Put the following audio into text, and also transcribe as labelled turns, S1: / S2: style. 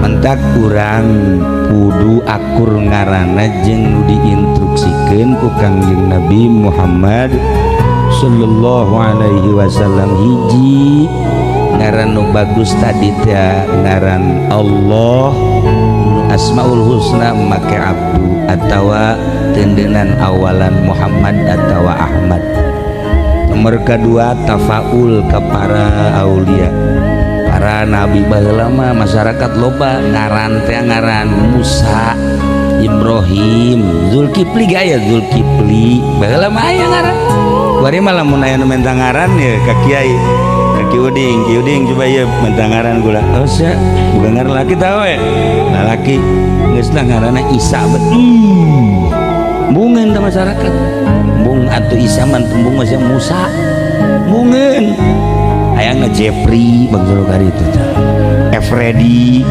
S1: Mentak urang kudu akur ngaranna jeung nu diinstruksikeun ku Kangjeng Nabi Muhammad sallallahu alaihi wasallam. Hiji ngaran nu bagus tadi teh ngaran Allah, Asmaul Husna make Abdu atawa tendenan awalan Muhammad atawa Ahmad. Nomor kedua, tafaul ke para aulia, para nabi. Baheula mah masyarakat loba ngaran teh ngaran Musa, Ibrahim, Zulkifli. Gaya Zulkifli baheula mah aya ngaran. Kuari mah lamun aya nu minta ngaran ya ka kiai, ka Ki Uding, "Ki Uding, coba ieu minta ngaran kula." "Oh, sia bukan ngaran laki tahu we lalaki geus lah ngaranna Isa." Bungeun teh masyarakat, "Bung atuh Isa mah tembung masih Musa." Bungeun hayangna Jepri bangsa kari itu teh, Efredi.